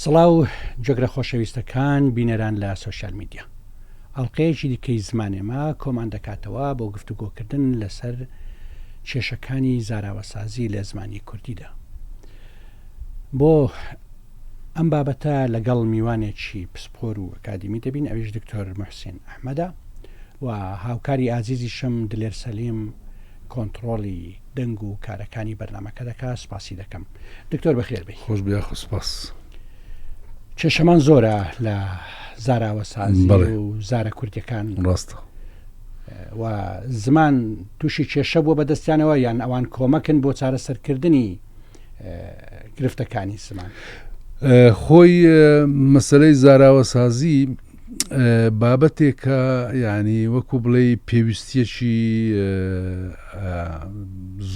سڵاو جێگرە خۆشەویستەکان بینەران لە سۆشیال میدیا ئەڵلقەیەکی دیکەی زمانێمە کۆمان دەکاتەوە بۆ گفتوگۆکردن لەسەر کێشەکانی زاراوەسازی لە زمانی کوردیدا بۆ ئەم بابەتە لەگەڵ میوانێکی پسپۆر و ئەکادیمی دەبین ئەویش دکتۆر محسین ئەحمەدە و هاوکاری ئازیزیشم دلێر سەلیم کۆنتڕۆڵی دەنگ و کارەکانی بەرنمەکە دەکا سپاسی دەکەم دکتۆر بەخێر بێی خۆش بیا خۆ سپاس. کێشەمان زۆرە لە زاراوەسازی و زارە کوردیەکان ڕاستە و زمان تووشی کێشە بووە بەدەستیانەوە یان ئەوان کۆمەکن بۆ چارەسەرکردنی گرفتەکانی زمان. خۆی مەسلەی زاراوەسازی بابەتێکە یعنی وەکو بڵێ پێویستیەکی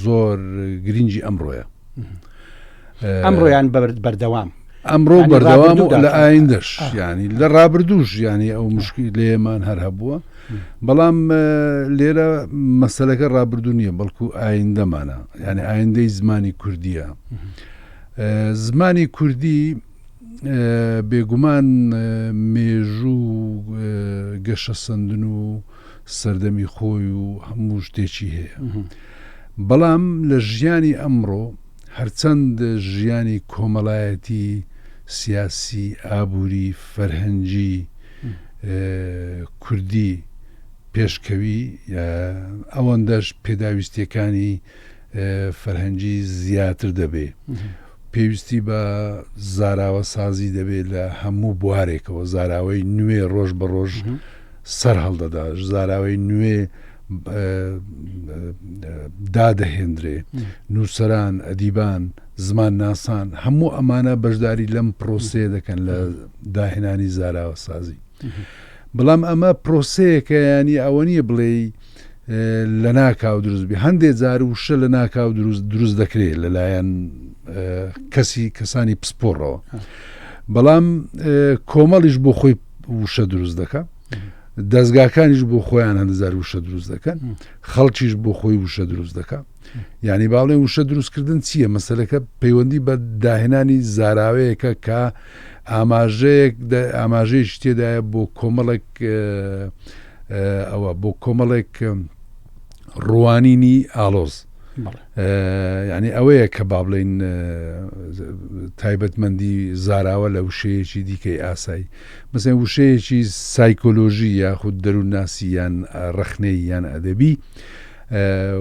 زۆر گرنگی ئەمڕۆیە ئەمڕۆیان بەردەوام ئەمڕۆ بەردەوام لە ئایندەش ینی لە ڕابردووش ینی ئەو مشکی لێمان هەر هەبووە بەڵام لێرە مەسلەکە ڕابردوو نییە بەڵکو ئایندەمانە یعنی ئایندەی زمانی کوردیە زمانی کوردی بێگومان مێژوو گەشەسەندن و سەردەمی خۆی و هەموو شتێکی هەیە بەڵام لە ژیانی ئەمڕۆ هەرچەند ژیانی کۆمەڵایەتی سیاسی ئابووری فەرهەنگی کوردی پێشکەوی ئەوەندەش پێداویستیەکانی فەرهەنگی زیاتر دەبێ پێویستی بە زاراوەسازی دەبێ لە هەموو بوارێکەوە زاراوەی نوێ ڕۆژ بە ڕۆژ سەر هەڵدەدا زاراوەی نوێ دادەهێندرێ نووسەران ئەدیبان زمان ناسان هەموو ئەمانە بەشداری لەم پرۆسەیە دەکەن لە داهێنانی زاراوەسازی بەڵام ئەمە پرۆسەیەکە ینی ئەوە نییە بڵێ لە ناکاو دروست بی هەندێ جار وشە لە ناکاو دروست دروست دەکرێت لەلایەن کەسی کەسانی پسپۆڕەوە بەڵام کۆمەڵیش بۆ خۆی وشە دروست دەکە دەستگاکانیش بۆ خۆیان هەندزار وشە دروست دەکەن خەڵکیش بۆ خۆی وشە دروست دەکە یعنی باڵێ وشە دروستکردن چییە مەسلەکە پەیوەندی بە داهێنانی زاراوەیەکە کە ئاماژەیەک ئاماژەیەکی تێدایە بۆ کۆمەڵێک ئەوە بۆ کۆمەڵێک ڕوانینی ئاڵۆز ینی ئەوەیە کە با بڵین تایبەتمەندی زاراوە لە وشەیەکی دیکەی ئاسایی مەسەن وشەیەکی سایکۆلۆژی یاخود دەروونناسی یان ڕەخنەی یان ئەدەبی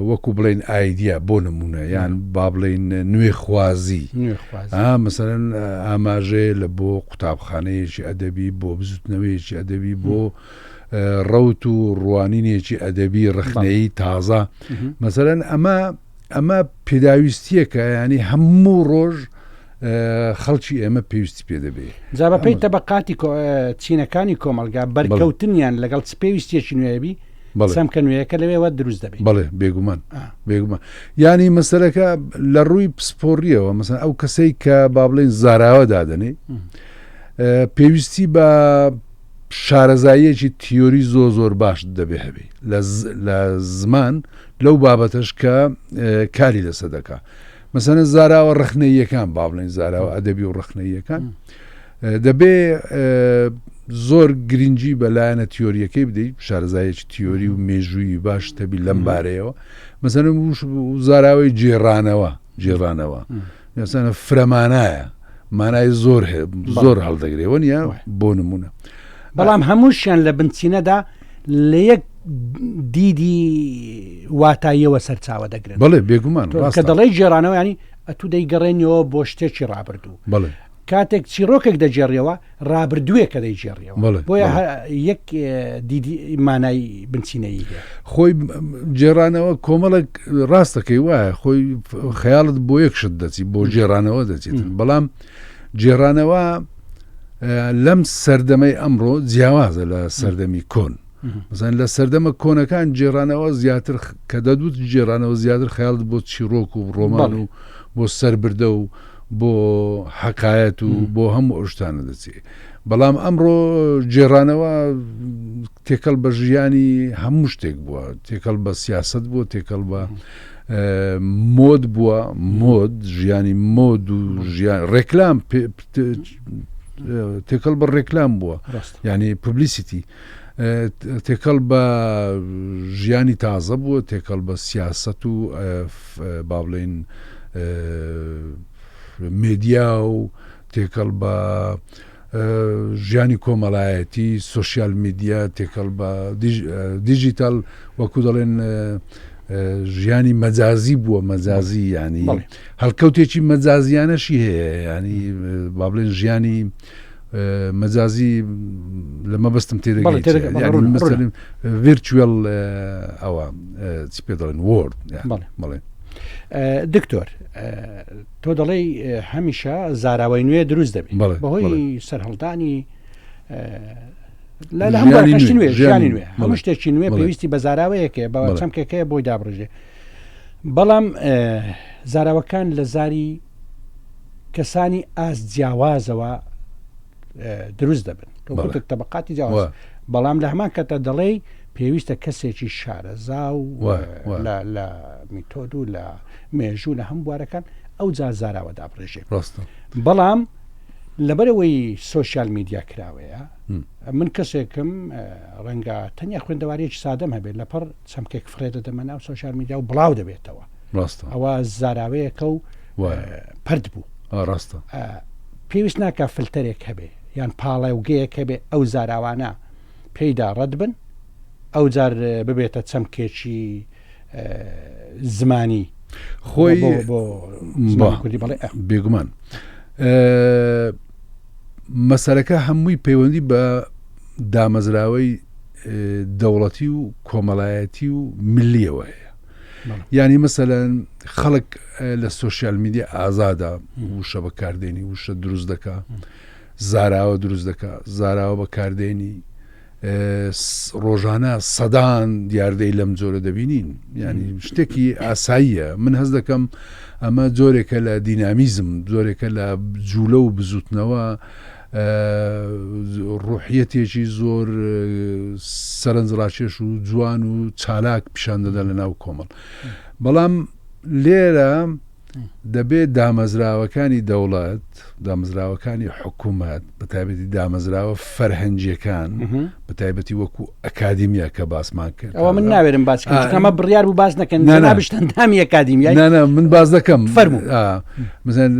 وەکو بڵێن ئایدیا بۆ نمونە یان با بڵێن نوێخوازی مەسەرەن ئاماژەیە لە بۆ قوتابخانەیەکی ئەدەبی بۆ بزوتنەوەیەکی ئەدەبی بۆ ڕەوت و ڕوانینێکی ئەدەبی ڕخنەیی تازە مەسەرەن ئەمە ئەمە پێداویستیەکە ینی هەموو ڕۆژ خەڵکی ئێمە پێویستی پێ دەبێ. جا بە پێی تەبەقاتی چینەکانی کۆمەڵگا بەرکەوتنیان لەگەڵ چ پێویستیەکی نوێبی چەمکە نوێیەکە لەوێوە دروست دەبێت. بەڵێ بێگومان بێگومان یانی مەسەرەکە لە ڕووی پسپۆڕیەوە مەسەن ئەو کەسەی کە با بڵێن زاراوە دادەنێ پێویستی بە شارەزاییەکی تیۆری زۆ زۆر باش دەبێ هەبێ لە زمان لەو بابەتەش کە کاری لەسەر دەکا مەسەنە زاراوە ڕەخنەییەکان با بڵێن زاراوە ئەدەبی و ڕەخنەییەکان دەبێ زۆر گرنگی بە لایەنە تیۆریەکەی بدەیت شارەزایەکی تیۆری و مێژووی باش تەبی لەم بارەیەوە مەسەن زاراوەی جێڕانەوە جێڕانەوە مەسەنە فرەمانایە مانای زۆر زۆر هەڵدەگرێەوە نیە بۆ نمونە بەڵام هەمووشیان لە بنچینەدا لە یەک دیدی واتاییەوە سەرچاوە دەگرن. بەڵێ بێگومان ڕاستە. کە دەڵێی گێڕانەوە یانی ئەتوو دەیگەڕێنیەوە بۆ شتێکی ڕابردوو. بەڵێ. کاتێک چیڕۆکێک دەگێڕیەوە ڕابردووێکە دەیگێڕیەوە. بەڵێ. بۆیە یەک دیدی مانای بنچینەیی هەیە. خۆی گێڕانەوە کۆمەڵێک ڕاستەکەی وایە خۆی خەیاڵت بۆ یەک شت دەچی بۆ گێڕانەوە دەچێتن بەڵام گێڕانەوە لەم سەردەمەی ئەمڕۆ جیاوازە لە سەردەمی کۆن. مەسەلەن لە سەردەمە کۆنەکان گێڕانەوە زیاتر کە دەدوت گێڕانەوە زیاتر خەیاڵت بۆ چیڕۆک و ڕۆمان و بۆ سەربردە و بۆ حەقایەت و بۆ هەموو ئەو شتانە دەچێ بەڵام ئەمڕۆ گێڕانەوە تێکەڵ بە ژیانی هەموو شتێک بووە تێکەڵ بە سیاست بووە تێکەڵ بە مۆد بووە مۆد ژیانی مۆد و ژیان ڕێکلام تێکەڵ بە ڕێکلام بووە ینی پبلیسیتی تێکەڵ بە ژیانی تازە بووە تێکەڵ بە سیاست و با بڵێین مێدیا و تێکەڵ بە ژیانی کۆمەڵایەتی سوسیال میدیا تێکەڵ بە دیجیتال وەکو دەڵێن ژیانی مەجازی بووە مەجازی ینی هەڵکەوتێکی مەجازیانەشی هەیە ینی با بڵێن ژیانی مەجازی لە مەبەستم تێدەگەیت ڤیرچوەل ئەوە چی پێ دەڵێن وۆرد بەڵێ دکتۆر تۆ دەڵێی هەمیشە زاراوەی نوێ دروست دەبێت بەهۆی سەرهەڵدانی لە هەموو نوێ ژیانی نوێ هەموو شتێکی نوێ پێویستی بە زاراوەیەکێ بە چەمکێکەیە بۆی دابڕژێ بەڵام زاراوەکان لە زاری کەسانی ئاست جیاوازەوە دروست دەبن تەبقاتی جیاواز بەڵام لە هەمان کەتە دەڵێی پێویستە کەسێکی شارەزا و لە میتۆد و لە مێژوو لە هەم بوارەکان ئەو جا زاراوە دابڕێژێ ڕاستە بەڵام لەبەرەوەی سوسیال میدیا کراوەیە من کەسێکم ڕەنگە تەنیا خوێندەواریەکی سادەم هەبێت لەپڕ چەمکێک فڕێ دەدەمە ناو سوسیال میدیا و بڵاو دەبێتەوە ڕاستە ئەوە زاراوەیەکە و پرد بوو ڕاستە پێویست ناکە فلتەرێک هەبێ یان پاڵێوگەیەک هەبێ ئەو زاراوانە پێیدا ڕەت بن ئەو جار ببێتە چەمکێکی زمانی خۆی بۆ کوردی بەڵێ بێگومان مەسەرەکە هەمووی پەیوەندی بە دامەزراوەی دەوڵەتی و کۆمەڵایەتی و ملیەوە هەیە یعنی مەسەەن خەڵک لە سوسیال میدیا ئازادە وشە بەکاردێنی وشە دروست دەکا زاراوە دروست دەکا زاراوە بەکاردێنی ڕۆژانە سەدان دیاردەی لەم جۆرە دەبینین ینی شتێکی ئاساییە من هەز دەکەم ئەمە جۆرێکە لە دینامیزم جۆرێکە لە جوولە و بزوتنەوە ڕوحیەتێکی زۆر سەرنجڕاکێش و جوان و چالاک پیشان دەدا لە ناو کۆمەڵ بەڵام لێرە دەبێت دامەزراوەکانی دەوڵەت، دامەزراوەکانی حکوومەت، بە تایبەتی دامەزراوە فەرهەنگییەکان، بە تایبەتی وەکو ئەکادیمیا کە باسمان کرد. ئەوە من ناوێرم باس بکەم، چونکە ئەمە بڕیار بوو باس نەکەن، جەنابیشت ئەندامی ئەکادیمیای. نا نا من باس دەکەم. فەرموو. مەسەلەن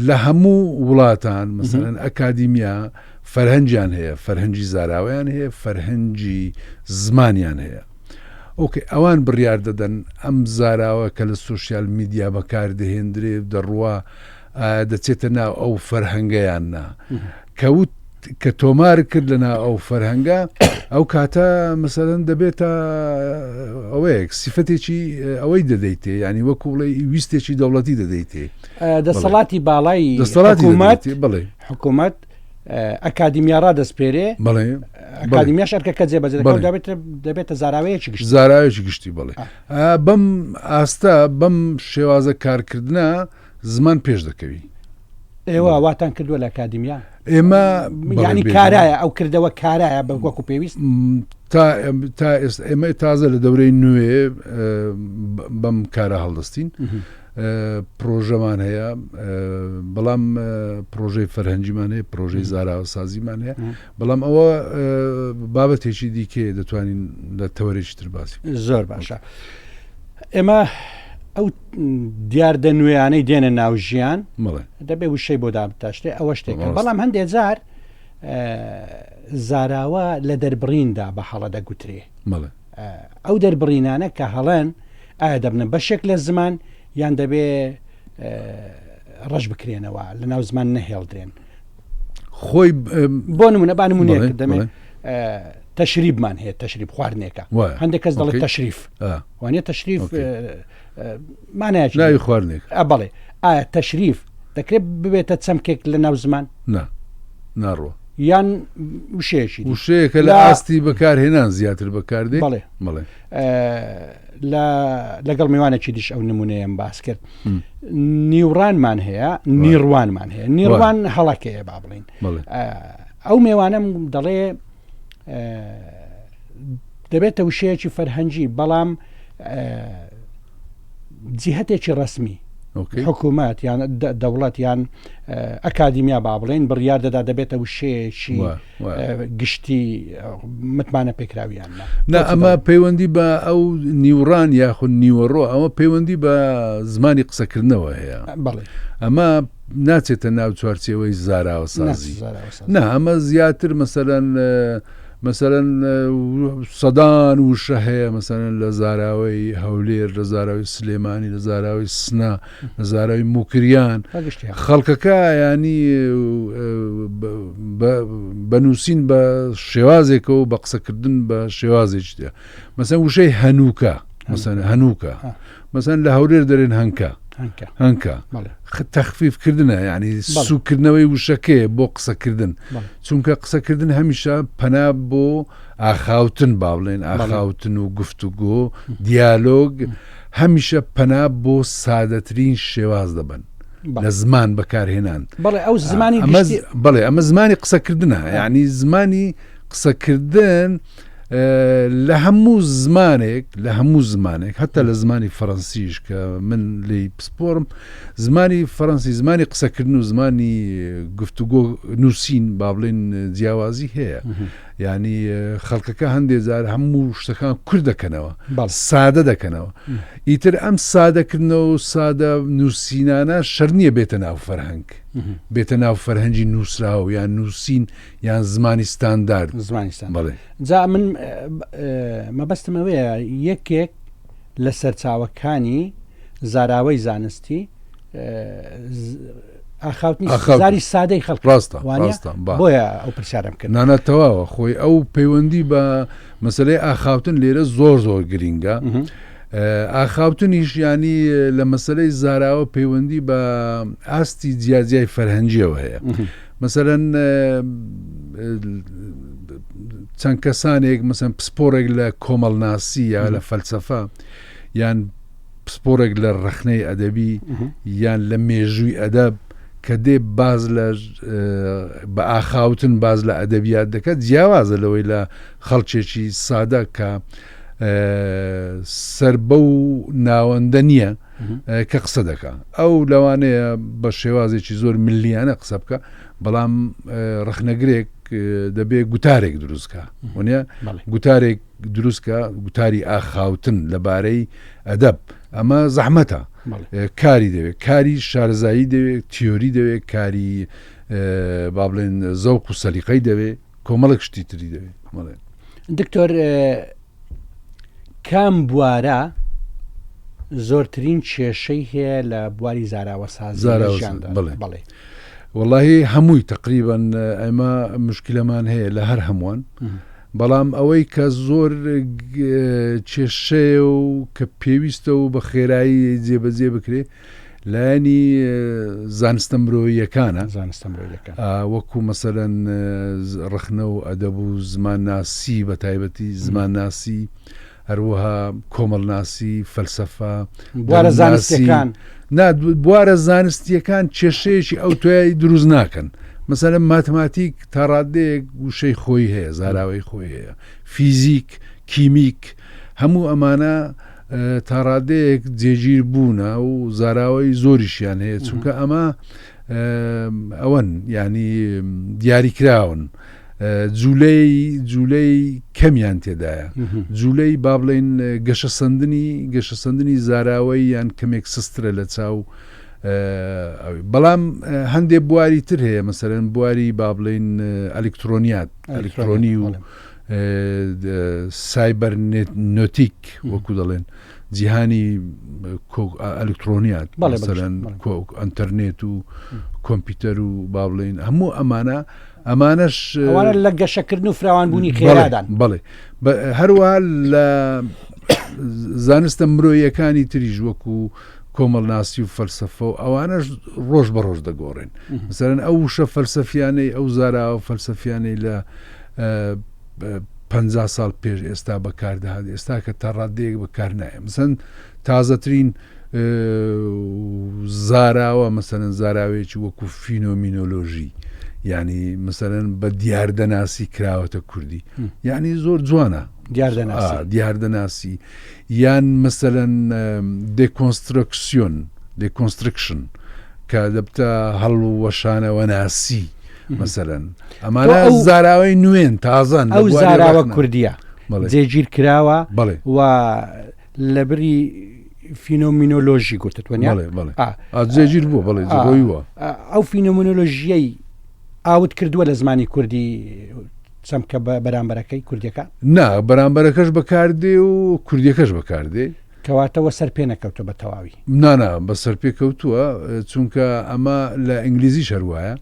لە هەموو وڵاتان مەسەلەن ئەکادیمیا فەرهەنگیان هەیە، فەرهەنگی زاراوەیان هەیە، فەرهەنگی زمانیان هەیە. ئۆکەی ئەوان بڕیار دەدەن ئەم زاراوە کە لە سۆشیال میدیا بەکار دەهێندرێ و دەڕوا ئایا دەچێتە ناو ئەو فەرهەنگە یان نا کە وت کە تۆمار کرد لە ناو ئەو فەرهەنگە ئەو کاتە مەسەلەن دەبێتە ئەوەیەک سیفەتێکی ئەوەی دەدەیتێ ینی وەکو بڵێ ویستێکی دەوڵەتی دەدەیتێ دەسەڵاتی باڵای دەسەڵاتی حکوومەت بڵێ حکوومەت ئەکادیمیا ڕادەسپێرێ بەڵێ ئەکادیمیاش ئەرکەکە جێبەجێ دەکات و دەبێتە دەبێتە زاراوەیەکی گشتی زاراوێکی گشتی بەڵێ بەم ئاستە بەم شێوازە کارکردە زمان پێش دەکەوی ئێوە واتان کردووە لە ئەکادیمیا ئێمە ینی کارایە ئەو کردەوە کارایە بە وەکو پێویست تا تا ئێمە تازە لە دەورەی نوێ بەم کارە هەڵدەستین پرۆژەمان هەیە بەڵام پرۆژەی فەرهەنگیمان هەیە پرۆژەی زاراوەسازیمان هەیە بەڵام ئەوە بابەتێکی دیکەیە دەتوانین لە تەوەرێکی تر باسی زۆر باشە ئێمە ئەو دیاردە نوێیانەی دێنە ناو ژیان دەبێ وشەی بۆ دابتاشتێ ئەوە شتێکە بەڵام هەندێک جار زاراوە لە دەربڕیندا بە هەڵە دەگوترێ ئەو دەربڕینانە کە هەڵەن ئایا دەبنە بەشێک لە زمان یان دەبێ ڕەش بکرێنەوە لە ناو زمان نەهێڵدرێن خۆی بۆ نمونە با نمونەیەک دەمێ تەشریبمان هەیە تەشریب خواردنێکە هەندێک کەس دەڵێت تەشریف وانە تەشریف مانایەکی ناوی خواردنێک بەڵێ ئایا تەشریف دەکرێت ببێتە چەمکێک لە ناو زمان نا ناڕوە. یان وشەیەکی دی. وشەیەکە لە ئاستی بەکارهێنان زیاتر بەکاردێ بەڵێ بەڵێ لە لەگەڵ میوانێکی دیش ئەو نمونەیەم باس کرد نیوڕانمان هەیە نیڕوانمان هەیە نیڕوان هەڵەکەیە با بڵین ئەو مێوانم دەڵێ دەبێتە وشەیەکی فەرهەنگی بەڵام جیهتێکی ڕسمی حکوومەت یان دەوڵەت یان ئەکادیمیا با بڵێن بڕیار دەدا دەبێتە وشەیەکی گشتی متمانە پێکراویان نا ئەمە پەیوەندی بە ئەو نیوڕان یاخود نیوەڕۆ ئەوە پەیوەندی بە زمانی قسەکردنەوە هەیە بەڵێ ئەمە ناچێتە ناو چوارچێوەی زاراوەسازی نا ئەمە زیاتر مەسەلەن مەسەلەن سەدان وشە هەیە مەسەلەن لە زاراوەی هەولێر لە زاراوی سلێمانی لە زاراوی سنە لە زاراوی موکریان خەڵکەکە ینی بە نووسین بە شێوازێکەوە بە قسەکردن بە شێوازێکی تر مەسەن وشەی هەنووکە مەسەن هەنووکە مەسەن لە هەولێر دەرێن هەنکە هەنکە تەخفیف کردنە یعنی سوکردنەوەی وشەکەیە بۆ قسەکردن چونکە قسەکردن هەمیشە پەنا بۆ ئاخاوتن با بڵێن ئاخاوتن و گفتوگۆ دیالۆگ هەمیشە پەنا بۆ سادەترین شێواز دەبن لە زمان بەکارهێنان بەڵێ ئەو زمانی بەڵێ ئەمە زمانی قسەکردنە یعنی زمانی قسەکردن لە هەموو زمانێک لە هەموو زمانێک هەتا لە زمانی فەرەنسیش کە من لی پسپۆرم زمانی فەرەنسی زمانی قسەکردن و زمانی گفتوگۆ نووسین با بڵێن جیاوازی هەیە ینی خەڵکەکە هەندێک جار هەموو شتەکان کورد دەکەنەوە سادە دەکەنەوە ئیتر ئەم سادەکردنەوە و سادە نووسینانە شەر نییە بێتە ناو فەرهەنگ بێتە ناو فەرهەنگی نووسراوە یان نووسین یان زمانی ستاندارد زمانی ستاندارد بەڵێ جا من مەبەستم ئەوەیە یەکێک لە سەرچاوەکانی زاراوەی زانستی ئاخاوتنی زاری سادەی خەڵک ڕاستە ڕاستە بۆیە ئەو پرسیارم کرد نانە تەواوە خۆی ئەو پەیوەندی بە مەسلەی ئاخاوتن لێرە زۆر زۆر گرینگە ئاخاوتنیش ینی لە مەسلەی زاراوە پەیوەندی بە ئاستی جیاجیای فەرهەنگیەوە هەیە مەسەلەن چەند کەسانێک مەسەن پسپۆڕێک لە کۆمەڵناسی یا لە فەلسەفە یان پسپۆڕێک لە ڕەخنەی ئەدەبی یان لە مێژووی ئەدەب کە دێ باز لە بە ئاخاوتن باز لە ئەدەبیات دەکات جیاوازە لەوەی لە خەڵکێکی سادە کە سەر بەو ناوەندە نییە کە قسە دەکا ئەو لەوانەیە بە شێوازێکی زۆر ملیانە قسە بکە بەڵام ڕخنەگرێک دەبێ گوتارێک دروستکە وە گوتارێک دروستکە گوتاری ئاخاوتن لەبارەی ئەدەب ئەمە زەحمەتە کاری دەوێت کاری شارزایی دەوێت تیۆری دەوێت کاری با بڵێن زەوق و سەلیقەی دەوێت کۆمەڵێک شتی تری دەوێت دکتۆر کام بوارە زۆرترین کێشەی هەیە لە بواری زاراوەسازی ژیاندا؟ بەڵێ وەڵاهی هەمووی تقریبان ئێمە مشکلەمان هەیە لە هەر هەمووان بەڵام ئەوەی کە زۆر کێشەیە و کە پێویستە و بە خێرایی جێبەجێ بکرێ لایەنی زانستە مرۆییەکانە زانستە مرۆییەکان وەکو مەسەلەن ڕەخنە و ئەدەب و زمانناسی بە تایبەتی زمانناسی هەروەها کۆمەڵناسی فەلسەفە بوارە زانستیەکان نا بوارە زانستیەکان کێشەیەکی ئەو توای دروست ناکەن مەسەلەن ماتماتیک تا ڕادەیەک وشەی خۆی هەیە زاراوەی خۆی هەیە فیزیک کیمیک هەموو ئەمانە تاڕادەیەک جێگیر بوونە و زاراوەی زۆریشیان هەیە چونکە ئەمە ئەوەن ینی دیاریکراون جوولەی جوولەی کەمیان تێدایە جوولەی با بڵین گەشەسەندنی گەشەسەندنی زاراوەی یان کەمێک سسترە لە چاو بەڵام هەندێک بواری تر هەیە مەسەرەن بواری با بڵین ئەلکترۆنیات ئەلکترۆنی و سایبەرنێتیک وەکو دەڵێن جیهانی ئەلکترۆنیات مەسەلەن ئەتەرنێت و کۆمپیوتەر و با بڵێن هەموو ئەمانە ئەمانەش ئەوانە لە گەشەکردن و فراوانبوونی خێرادان بەڵێ هەروە لە زانستە مرۆیەکانی تریش وەکو. کۆمەڵناسی و فەلسەفە و ئەوانەش ڕۆژ بە ڕۆژ دەگۆڕێن. مەسەلەن ئەو وشە فەلسەفیانەی ئەو زاراوە فەلسەفیانەی لە 50 ساڵ پێش ئێستا بەکاردەهات ئێستا کە تا ڕادەیەک بەکار نایە مەسەن تازەترین زاراوە مەسەلەن زاراوەیەکی وەکو فینۆمینۆلۆژی یعنی مەسەلەن بە دیاردەناسی کراوەتە کوردی یعنی زۆر جوانە دیاردەناسی یان مەسەلەن دێکۆنسترەکسیۆن، Deconstruction، کە دەبتە هەڵوەشانەوەناسی مەسەلەن ئەمانە زاراوەی نوێن تازەن ئەو زاراوە کوردیە جێگیر کراوە و لە بری فینۆمینۆلۆژی گوتت وەنیا جێگیر بوو بەڵێ ڕۆیوە ئەو فینۆمینۆلۆژیەی ئاوت کردووە لە زمانی کوردی چەمکە بەرامبەرەکەی کوردیەکە؟ نا بەرامبەرەکەش بەکاردێ و کوردیەکەش بەکاردێ. کەواتە وەسەر پێ نەکەوتوە بە تەواوی. نا نا بەسەر پێ کەوتووە چونکە ئەمە لە ئینگلیزیش هەر وایە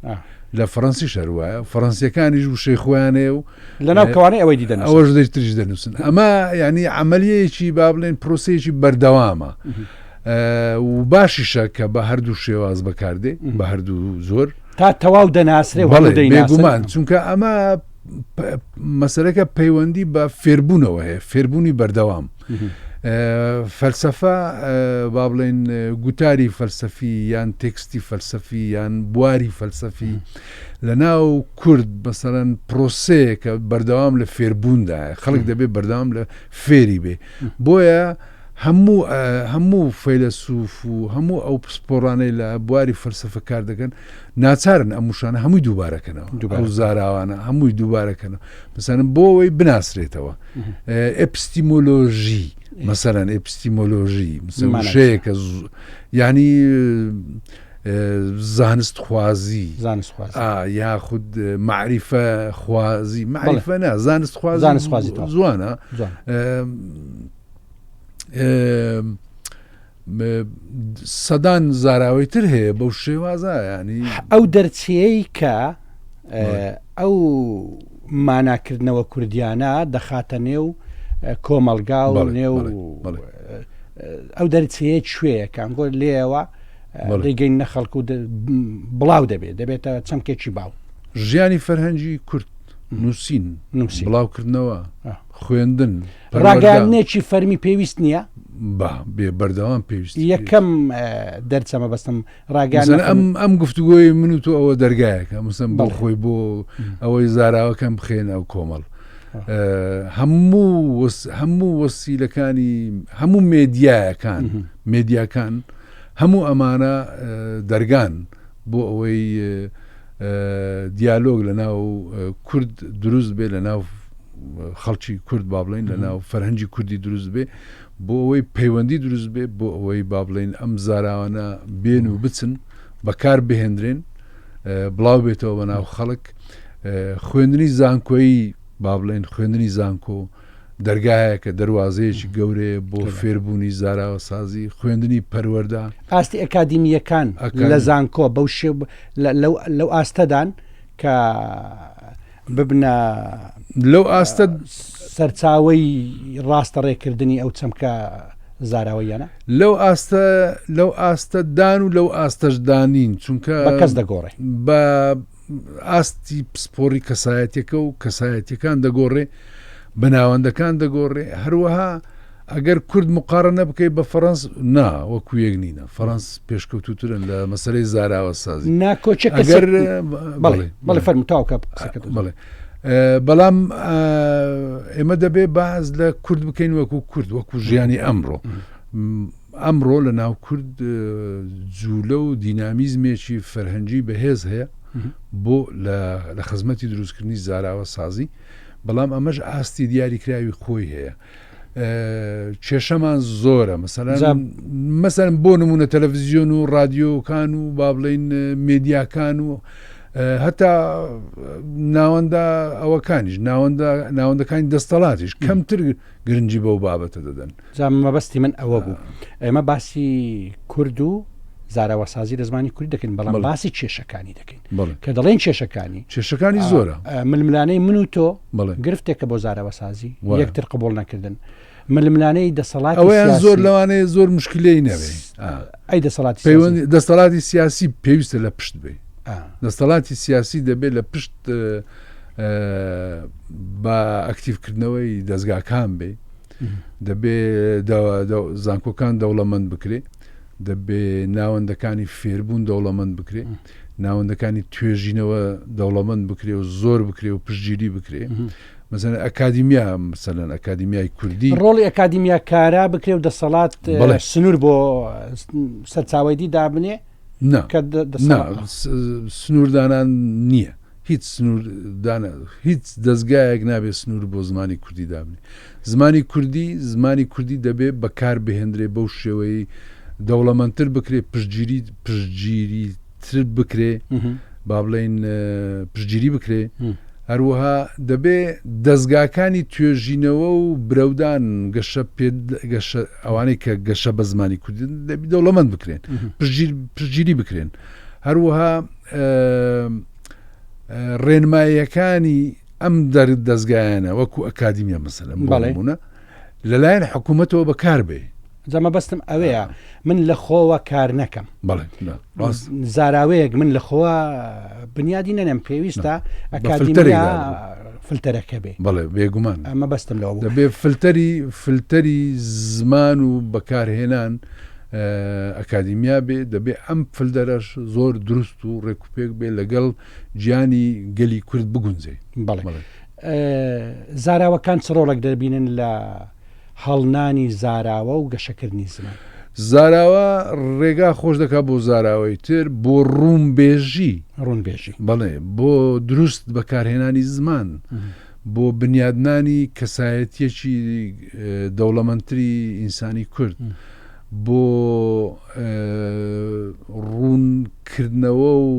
لە فەڕەنسیش هەر وایە فەڕەنسیەکانیش وشەی خۆیان هەیە و لەناو کەوانەی ئەوەی دی دەنووسن. ئەوەش دەیتریش دەنووسن ئەمە یعنی عەمەلیەیەکی با بڵێن پرۆسەیەکی بەردەوامە و باشیشە کە بە هەردوو شێواز بەکاردێ بە هەردوو زۆر. تا تەواو دەناسرێ و هەموو دەیناسن. بێگومان چونکە ئەمە مەسەلەکە پەیوەندی بە فێربوونەوە هەیە فێربوونی بەردەوام فەلسەفە با بڵێن گوتاری فەلسەفی یان تێکستی فەلسەفی یان بواری فەلسەفی لە ناو کورد مەسەلەن پرۆسەیەکە بەردەوام لە فێربووندایە خەڵک دەبێت بەردەوام لە فێری بێ بۆیە هەموو هەموو فەیلەسوف و هەموو ئەو پسپۆڕانەی لە بواری فەلسەفە کار دەکەن ناچارن ئەم وشانە هەمووی دووبارەکەنەوە ئەو زاراوانە هەمووی دووبارەکەنەوە مەسەلەن بۆ ئەوەی بناسرێتەوە ئەپستیمۆلۆژی مەسەلەن ئەپستیمۆلۆژی وشەیەکە یعنی زانست خوازی یاخود معریفە خوازی معریفە نا زانست خوازی جوانە سەدان زاراوەی تر هەیە بەو شێوازە ینی ئەو دەرچەیەی کە ئەو ماناکردنەوە کوردیانە دەخاتە نێو کۆمەلگا و نێو ئەو دەرچەیە کوێیە کانگۆ لێەوە دەیگەین نە خەڵک و بڵاو دەبێت دەبێتە چەمکێکی باو ژیانی فەرهەنگی کورد نووسین نووسی بڵاوکردنەوە خوێندن ڕاگەیاندنێکی فەرمی پێویست نییە؟ با بێ بەردەوام پێویست یەکەم دەرچە مەبەستم ڕاگەیاندن ئەم ئەم گفتوگۆی من و تۆ ئەوە دەرگایەکە مسم بۆ خۆی بۆ ئەوەی زاراوەکەم بخێن ئەو کۆمەڵ هەموو هەموو وەسیلەکانی هەموو مێدیایەکان مێدیاکان هەموو ئەمانە دەرگان بۆ ئەوەی دیالۆگ لە ناو کورد دروست بێ لە ناو خەڵکی کورد با بڵین لە ناو فەرهەنگی کوردی دروست بێ بۆ ئەوەی پەیوەندی دروست بێ بۆ ئەوەی با بڵین ئەم زاراوانە بێن و بچن بەکار بهێندرێن بڵاو بێتەوە بە ناو خەڵک خوێندنی زانکۆیی با بڵێن خوێندنی زانکۆ دەرگایەکە دەواازەیەکی گەورەیە بۆ فێربوونی زاراوەسازی خوێندنی پەروەەردە ئاستی ئەکادیمیەکان لە زانکۆ بەو شێ لەو ئاستەدان کە ببنە لەو ئاستە سەرچاوەی ڕاستە ڕێکردنی ئەو چەمکە زاراوەیانە؟ لەو ئاستە لەو ئاستە دان و لەو ئاستەش دانین چونکە بە کەس دەگۆڕێ بە ئاستی پسپۆڕی کەسایەتەکە و کەسایەتەکان دەگۆڕێ بە ناوەندەکان دەگۆڕێ هەروەها ئەگەر کورد مقاڕنە بکەی بە فەڕەنس نا وەکو یەک نینە فەڕەنس پێشکەوتوترن لە مەسەلەی زاراوە سازی نا کۆچە ئەگەر بەڵێ بەڵێ فەرموو تاو کە قسەکەت بەڵێ بەڵام ئێمە دەبێ باز لە کورد بکەین وەکو کورد وەکو ژیانی ئەمڕۆ ئەمڕۆ لە ناو کورد جوولە و دینامیزمێکی فەرهەنگی بەهێز هەیە بۆ لە خزمەتی دروستکردنی زاراوە سازی بەڵام ئەمەش ئاستی دیاریکراوی خۆی هەیە کێشەمان زۆرە مەسەلەن مەسەلەن بۆ نمونە تەلەڤزیۆن و ڕادیۆکان و با بڵین مێدیاکان و هەتا ناوەندە ئەوەکانیش ناوەندە ناوەندەکانی دەستەڵاتیش کەمتر گرنگی بەو بابەتە دەدەن جا مەبەستی من ئەوە بوو ئێمە باسی کورد و زاراوەسازی لە زمانی کوردی دەکەین بەڵام باسی کێشەکانی دەکەین کە دەڵێن کێشەکانی کێشەکانی زۆرە ململانەی من و تۆ گرفتێکە بۆ زاراوەسازی یەکتر قبول نەکردن ململانەی دەسەڵات ئەوەیان زۆر لەوانەیە زۆر مشکلەی نەبێ. ئەی دەسەڵاتی پەیوەندی دەسەڵاتی سیاسی پێویستە لە پشت بێ دەسەڵاتی سیاسی دەبێت لە پشت بە ئەکتیڤکردنەوەی دەستگاکان بێ دەبێ زانکۆکان دەوڵەمەند بکرێ دەبێ ناوەندەکانی فێربوون دەوڵەمەند بکرێ ناوەندەکانی توێژینەوە دەوڵەمەند بکرێ و زۆر بکرێ و پشتگیری بکرێ مەسەلەن ئەکادیمیا مەسەلەن ئەکادیمیای کوردی ڕۆڵی ئەکادیمیا کارا بکرێ و دەسەڵات سنوور بۆ سەرچاوەی دی دابنێ سنووردانان نییە هیچ سنوور دانە هیچ دەستگایەک نابێت سنوور بۆ زمانی کوردی دابنێ زمانی کوردی زمانی کوردی دەبێ بەکار بهێندرێ بەو شێوەی دەوڵەمەندتر بکرێ پشتگیری پشتگیری تر بکرێ با بڵێین پشتگیری بکرێ هەروەها دەبێ دەستگاکانی توێژینەوە و برەودان گەشە پێ گەشە ئەوانەی کە گەشە بە زمانی کوردی دەبی دەوڵەمەند بکرێن پشتگیری بکرێن هەروەها ڕێنماییەکانی ئەم دەر دەستگایانە وەکو ئەکادیمیا مەسەلەن بەڵێ لەلایەن حکوومەتەوە بەکار بێ جا مەبەستم ئەوەیە من لە خۆوە کار نەکەم زاراوەیەک من لە خۆوە بنیادی نەنێم پێویستە ئەکادیمیا فلتەرەکە بێ بەڵێ بێگومان ئەمە بەستم لەوە دەبێ فلتەری فلتەری زمان و بەکارهێنان ئەکادیمیا بێ دەبێ ئەم فلدەرەش زۆر دروست و ڕێکوپێک بێ لەگەڵ گیانی گەلی کورد بگونجێ بەڵێ زاراوەکان چ ڕۆڵێک دەبینن لە هەڵنانی زاراوە و گەشەکردنی زمان. زاراوە ڕێگا خۆش دەکات بۆ زاراوەی تر، بۆ ڕوونبێژی. ڕوونبێژی. بەڵێ، بۆ دروست بەکارهێنانی زمان، بۆ بنیادنانی کەسایەتییەکی دەوڵەمەندتری ئینسانی کورد، بۆ ڕوونکردنەوە و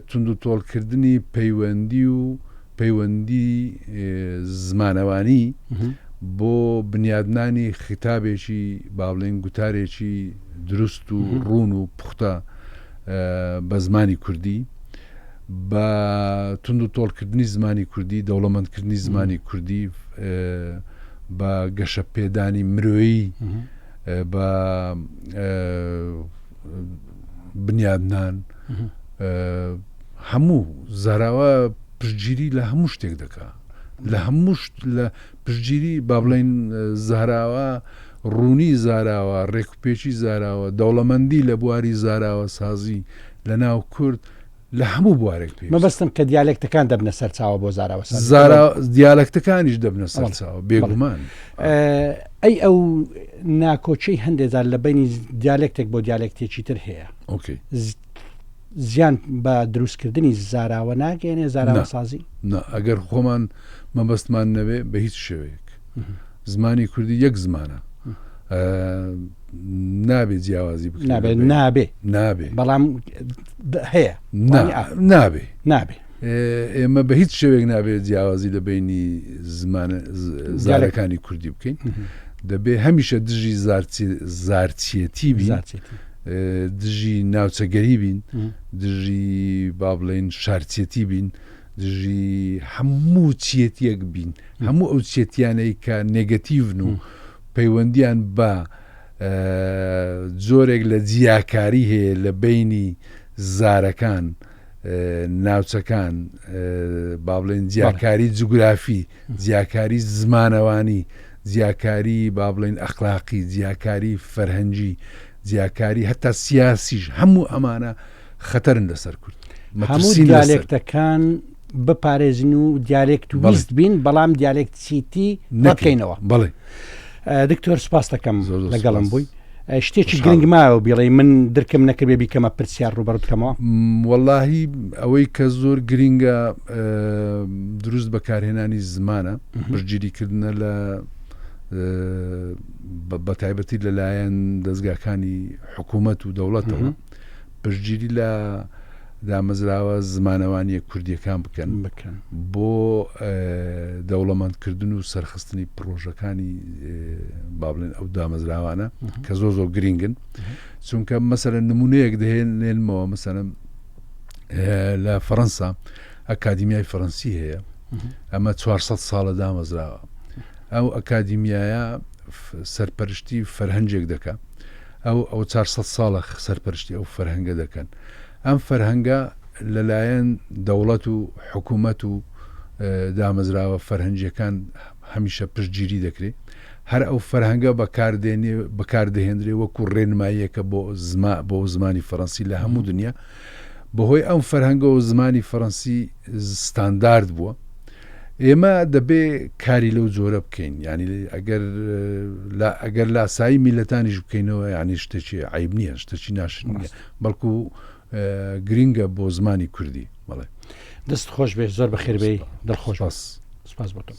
توندوتۆڵکردنی پەیوەندی و پەیوەندی زمانەوانی بۆ بنیادنانی خیتابێکی با بڵێین گوتارێکی دروست و ڕوون و پوختە بە زمانی کوردی بە تونند و تۆڵکردنی زمانی کوردی دەوڵەمەندکردنی زمانی کوردی بە گەشە پێدانی مرۆیی بە بنیادنان هەموو زاراوە پشتگیری لە هەموو شتێک دەکا لە هەموو لە پشتگیری با بڵێین زاراوە ڕوونی زاراوە ڕێکوپێکی زاراوە دەوڵەمەندی لە بواری زاراوە سازی لە ناو کورد لە هەموو بوارێک پێ مەبەستم کە دیالێکتەکان دەبنە سەرچاوە بۆ زاراوە زارا دیالەکتەکانیش دەبنە سەرچاوە بێگومان ئەی ئەو ناکۆچەی هەندێک جار لە بینی دیالێکتێک بۆ دیالێکتێکی تر هەیە ئۆکەی زیان بە دروستکردنی زاراوە ناگەیەنێ زاراوەسازی؟ نا ئەگەر خۆمان مەبەستمان نەبێ بە هیچ شێوەیەک زمانی کوردی یەک زمانە نابێ جیاوازی بکرێت نابێ نابێ نابێ بەڵام هەیە نابێ نابێ ئێمە بە هیچ شێوێک نابێت جیاوازی لە بینی زمانە زارەکانی کوردی بکەین دەبێ هەمیشە دژی زارچیەتی بین دژی ناوچەگەری بین دژی با بڵێین شارچێتی بین دژی هەموو چیەتیەک بین هەموو ئەو چێتیانەی کە نێگەتیڤن و پەیوەندیان بە جۆرێک لە جیاکاری هەیە لە بینی زارەکان ناوچەکان با بڵێن جیاکاری جوگرافی جیاکاری زمانەوانی، جیاکاری با بڵێین ئەخلاقی، جیاکاری فەرهەنگی، جیاکاری هەتا سیاسیش، هەموو ئەمانە خەتەرن لەسەر کورد. هەموو دیالێکتەکان بپارێزین و دیالێکت ویست بین، بەڵام دیالێکت چیتی نەکەینەوە. بەڵێ. دکتۆر سپاس دەکەم لەگەڵم بووی. شتێکی گرنگ ماوە بیڵێ من درکم نەکردێ بیکەمە پرسیار ڕوبەڕ بکەمەوە وەڵاهی ئەوەی کە زۆر گرینگە دروست بەکارهێنانی زمانە پشتگیریکردنە لە بە تایبەتی لەلایەن دەستگاکانی حکوومەت و دەوڵەتەوە پشتگیری لە دامەزراوە زمانەوانییە کوردییەکان بکەن بکەن بۆ دەوڵەمەندکردن و سەرخستنی پڕۆژەکانی با بڵێن ئەو دامەزراوانە کە زۆر زۆر گرینگن چونکە مەسەرە نمونەیەک دەهێنێنمەوە مەسەرم لە فەڕەنسا ئەکادیمیای فەڕەنسی هەیە ئەمە 400 ساڵە دامەزراوە ئەو ئەکادیمیایە سەرپەرشتی فەرهەنگێک دەکا. ئەو ئەو 400 ساڵە سەرپەرشتی ئەو فەرهەنگە دەکەن. ئەم فەرهەنگە لەلایەن دەوڵەت و حکوومەت و دامەزراوە فەرهەنگیەکان هەمیشە پشتگیری دەکرێت. هەر ئەو فەرهەنگە بەکاردێنێ بەکاردەهێنرێ وەکو ڕێنماییەکە بۆ زما بۆ زمانی فەرەنسی لە هەموو دنیا. بەهۆی ئەم فەرهەنگەوە زمانی فەرەنسی ستاندارد بووە. ئێمە دەبێ کاری لەو جۆرە بکەین یعنی ئەگەر ئەگەر لاسایی میلەتانیش بکەینەوە یعنی شتێکی عیب نییە شتێکی ناشرین نییە بەڵکو گرینگە بۆ زمانی کوردی بەڵێ. دەست خۆش بێ زۆر بەخێر بێی دڵخۆش سپاس سپاس بۆ تۆ.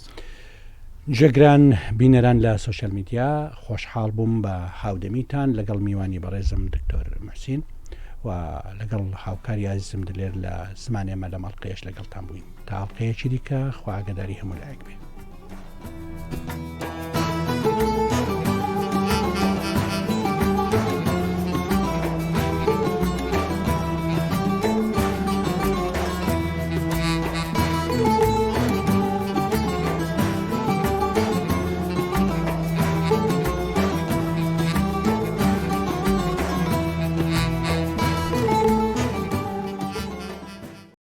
جێگران بینەران لە سۆشیال میدیا خۆشحاڵ بووم بە هاودەمیتان لەگەڵ میوانی بەڕێزم دکتۆر محسین و لەگەڵ هاوکاری ئازیزم دلێر لە زمانێمە لە مەڵقەیەش لەگەڵتان بووین تا ئەڵقەیەکی دیکە خوا ئاگاداری هەموو لایەک بێ.